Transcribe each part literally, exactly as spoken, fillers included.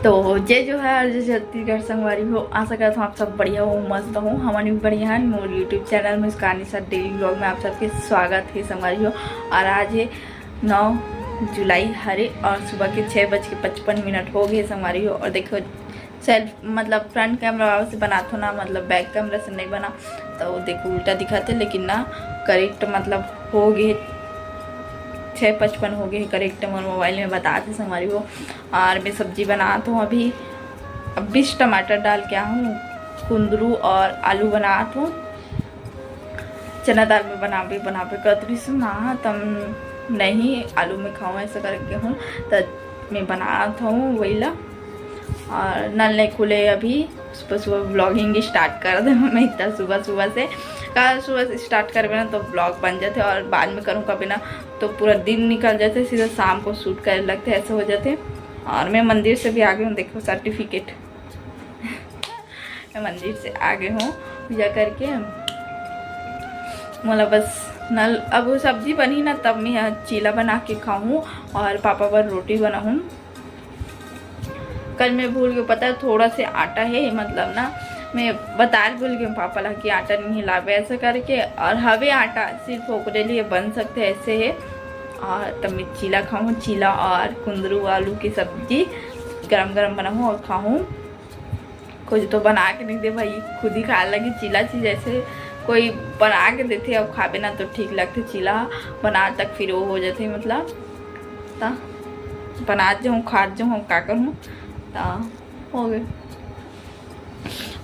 तो जय जोहार, जय छत्तीसगढ़ संगवारी हो। आशा करत हूँ आप सब बढ़िया हो, मस्त हो। हमन भी बढ़िया हन। मोर YouTube चैनल मुस्कानी साथ डेली व्लॉग में आप सबके स्वागत है संगवारी हो। और आज है नौ जुलाई हरे और सुबह के छः बज के पचपन मिनट हो गए संगवारी हो। और देखो, सेल्फ मतलब फ्रंट कैमरा से बनात हो ना, मतलब बैक कैमरा से नहीं बना, तो देखो उल्टा दिखाते, लेकिन ना करेक्ट मतलब हो गए, छः पचपन हो गए करेक्ट। मोर मोबाइल में बताते संगवारी हो। और मैं सब्जी बनात हूँ अभी, अब बीस टमाटर डाल के हूँ, कुंदरू और आलू बनात हूँ। चना दाल में बनाबे बनाबे करत रहिस माँ, तम नहीं आलू में खाऊँ ऐसा करके हूँ, त मैं बनात हूँ वही ला। और नल नहीं खुले अभी, सुबह सुबह व्लॉगिंग स्टार्ट कर दे मैं इतना सुबह सुबह से। कल सुबह से स्टार्ट करबे ना तो व्लॉग बन जाते, और बाद में करूँ कभी ना तो पूरा दिन निकल जाते, सीधा शाम को शूट करे लगते, ऐसे हो जाते। और मैं मंदिर से भी आ गई हूँ, देखो सर्टिफिकेट। मैं मंदिर से आ गई हूँ पूजा करके। मोला बस नल, अब वो सब्जी बनी ना तब मैं यहाँ चीला बना के खाऊँ और पापा बर रोटी बनाऊँ। कल मैं भूल गई, पता है, थोड़ा से आटा है, मतलब ना मैं बता भूल गई हूँ पापा ला कि आटा नहीं लावे ऐसा करके। और हवे आटा सिर्फ ओकरे लिए बन सकते ऐसे है। और तब मैं चीला खाऊँ, चीला और कुंदरू आलू की सब्जी गरम गरम बनाऊँ और खाऊँ। कुछ तो बना के नहीं दे भाई, खुद ही खाए लगी चीला चीज। ऐसे कोई बना के देते, अब खाबे ना तो ठीक लगते। चीला बना तक फिर वो हो जाते, मतलब ता बनात जाऊँ, खात जाऊँ, का करूँ, ता हो गए।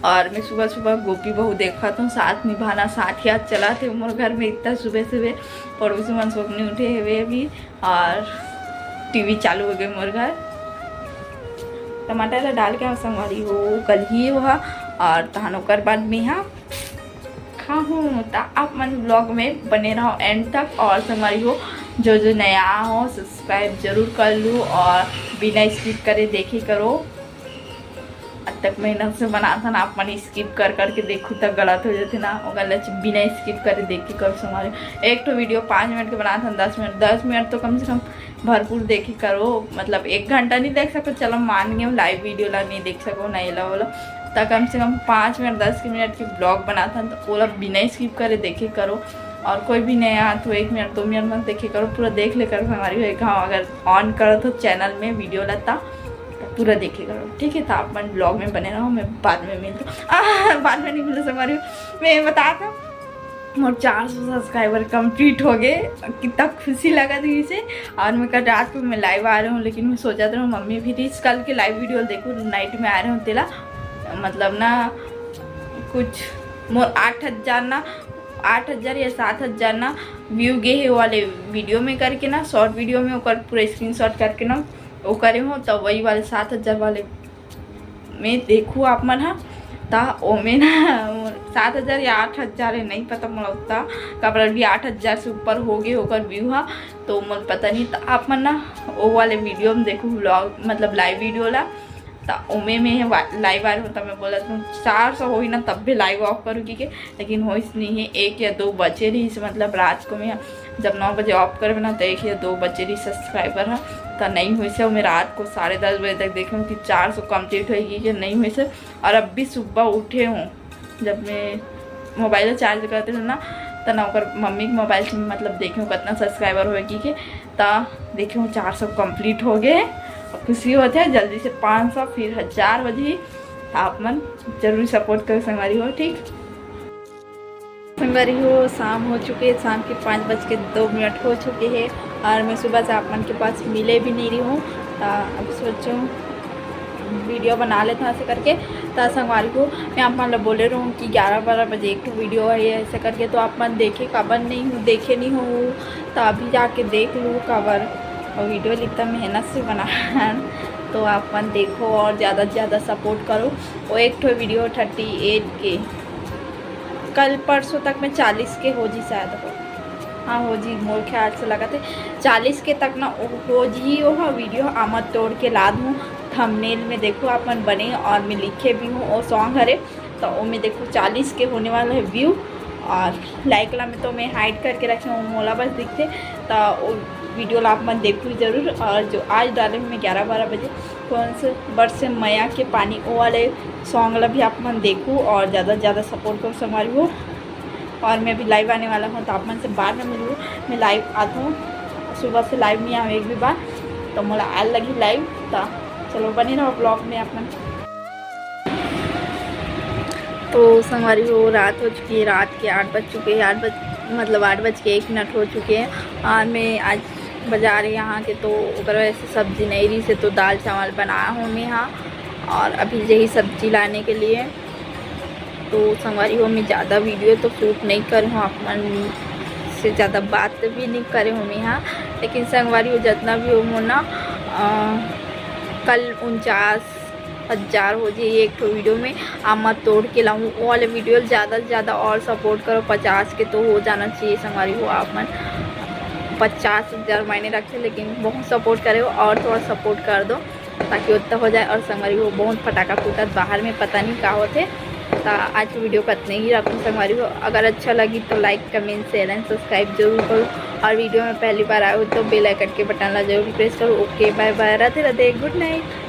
और मैं सुबह सुबह गोपी बहू देखत हूँ, साथ निभाना साथिया चलात हे मोर घर में इतना सुबह सुबह। पड़ोसी मन सोक नहीं उठे हुए अभी, और टीवी चालू हो गए मोर घर। टमाटर ला डाल के हम संगवारी हो गल ही हुआ, और तहन ओकर बाद में हा खाहूँ। त आप मन व्लॉग में बने रहो एंड तक। और संगवारी हो, जो जो नया हो सब्सक्राइब जरूर कर लू और बिना स्किप करे देखे करो। अब तक मेहनत से बनाथन, आप मन स्किप कर करके देखू त गलत हो जाते ना, ओकर ले बिना स्किप करे देखे करो संगवारी। एक ठो वीडियो पाँच मिनट के बनाथन, दस मिनट, दस मिनट तो कम से कम भरपूर देखे करो। मतलब एक घंटा नहीं देख सको, चलो मान गए लाइव वीडियो ला नहीं देख सको ना, एला ओला, त कम से कम पाँच मिनट दस के मिनट के व्लॉग बनाथन तो ओला बिना स्किप करे देखे करो। और कोई भी नया आत हो एक मिनट दो मिनट मत देखे करो, पूरा देख ले करो संगवारी हो। एक हाँ अगर ऑन करो तो चैनल में वीडियो ला ता पूरा देखे करो, ठीक है। तो आप मन व्लॉग में बने रहो, मैं बाद में मिलती हूँ। आह, बाद में नहीं मिलूँ संगवारी हो, मैं बता था मोर चार सौ सब्सक्राइबर कंप्लीट हो गए, कितना खुशी लगा थी इसे। और मैं कल रात को मैं लाइव आ रहा हूँ, लेकिन मैं सोचा था मम्मी भी रील्स कल के लाइव वीडियो देखो, नाइट में आ रहे हूँ तेला, मतलब ना कुछ मोर आठ हज़ार ना, आठ हज़ार या सात हज़ार ना व्यू गे हे वाले वीडियो में करके ना, शॉर्ट वीडियो में ओकर पूरा स्क्रीनशॉट करके ना वो करे हो, तो वही वाले सात हज़ार वाले में देखू आप मन हा, ता ओमे ना सात हज़ार या आठ हज़ार है, नहीं पता मोला उतना, काबर अभी आठ हज़ार से ऊपर हो गए ओकर व्यू हा, तो मोला पता नहीं। तो आप मन ना वो वाले वीडियो में देखू व्लॉग, मतलब लाइव वीडियो ला, त ओमे में लाइव आ रही हूँ, त मैं बोलत हूँ चार सौ होही ना तब भी लाइव ऑफ करूँ कि के, लेकिन होइस नहीं है, एक या दो बचे रहिस, मतलब रात को मैं जब नौ बजे ऑफ करबे ना तो एक या दो बचे रहिस सब्सक्राइबर हा, त नहीं होइस है। मैं रात को साढ़े दस बजे तक देखे हूँ कि चार सौ कंप्लीट होगी कि नहीं होइस है। और अब भी सुबह उठे हूँ, जब मैं मोबाइल चार्ज करते हूँ ना, त ना ओकर मम्मी के मोबाइल से मतलब देखे हूँ कितना सब्सक्राइबर होगी के, त देखे हूँ चार सौ कंप्लीट हो गए। अब खुशी होते हैं, जल्दी से पाँच सौ, फिर हज़ार बजे। आप मन जरूर सपोर्ट करो संगवारी हो, ठीक। संगवारी हो, शाम हो चुके, शाम के पाँच बज के दो मिनट हो चुके हैं और मैं सुबह से आप मन के पास मिले भी नहीं रही हूँ। त अब सोचो वीडियो बना लेते हैं ऐसे करके। त संगवारी हो, मैं आप मन ला बोले रहूँ कि ग्यारह बारह बजे एक ठो वीडियो है ऐसे करके, तो आप मन देखे काबर नहीं हो, देखे नहीं हो, तो अभी जाके देख लू काबर। और वीडियो इतना मेहनत से बना तो आप मन देखो और ज़्यादा से ज़्यादा सपोर्ट करो। वो एक ठो वीडियो थर्टी एट के, कल परसों तक में चालीस के हो जी शायद हो। हाँ, हो जी, मोर ख्याल से लगत है चालीस के तक ना हो जी। वो हाँ, वीडियो आमद तोड़ के ला दूँ। थंबनेल में देखो आप मन बने और मैं लिखे भी हूँ वो सॉन्ग हरे, तो वो में देखो चालीस के होने वाला है व्यू। और लाइक ला में तो मैं हाइड करके रखे हूँ, मोला बस दिखते। तो वो वीडियो ला आप मन देखो जरूर। और जो आज डाले हूँ मैं ग्यारह बारह बजे, कौन से बरसे मया के पानी, वो वाले सॉन्ग ला भी आप मन देखू और ज़्यादा से ज़्यादा सपोर्ट करो संगवारी हो। और मैं अभी लाइव आने वाला हूँ, तो आप मन से बाद में मिलूँ। मैं लाइव आत हूँ, सुबह से लाइव नहीं आवे एक भी बार, तो मोला आल लगी लाइव। तो चलो, बने रहो ब्लॉग में आप मन। तो संगवारी हो, रात हो चुकी है, रात के आठ बज चुके हैं, आठ बज मतलब आठ बज के एक मिनट हो चुके हैं। और मैं आज बाजार यहाँ के, तो ओकर वजह से सब्जी नहीं रही से, तो दाल चावल बनाया हूँ मैं यहाँ। और अभी यही सब्जी लाने के लिए। तो संगवारी हो, मैं ज़्यादा वीडियो तो शूट नहीं करे हूँ, आप मन से ज़्यादा बात भी नहीं करे हूँ मैं यहाँ। लेकिन संगवारी हो, जितना भी हो मोर ना, अ, कल उनचास हजार हो जाए एक ठो वीडियो में, आमा तोड़ के लाऊँ, वो वाले वीडियो ज़्यादा से ज़्यादा और सपोर्ट करो। पचास के तो हो जाना चाहिए संगवारी हो, आप मन पचास हजार मायने रखते, लेकिन बहुत सपोर्ट करे हो और थोड़ा सपोर्ट कर दो, ताकि उतना हो जाए। और संगवारी हो, बहुत फटाका फूटत बाहर में, पता नहीं का होथे। तो आज की वीडियो को इतने ही रखूँ संगवारी हो। अगर अच्छा लगी तो लाइक, कमेंट, शेयर एंड सब्सक्राइब जरूर करो। और वीडियो में पहली बार आए हो तो बेल आइकन के बटन ला जरूर प्रेस करो। ओके, बाय बाय, राधे राधे, गुड नाइट।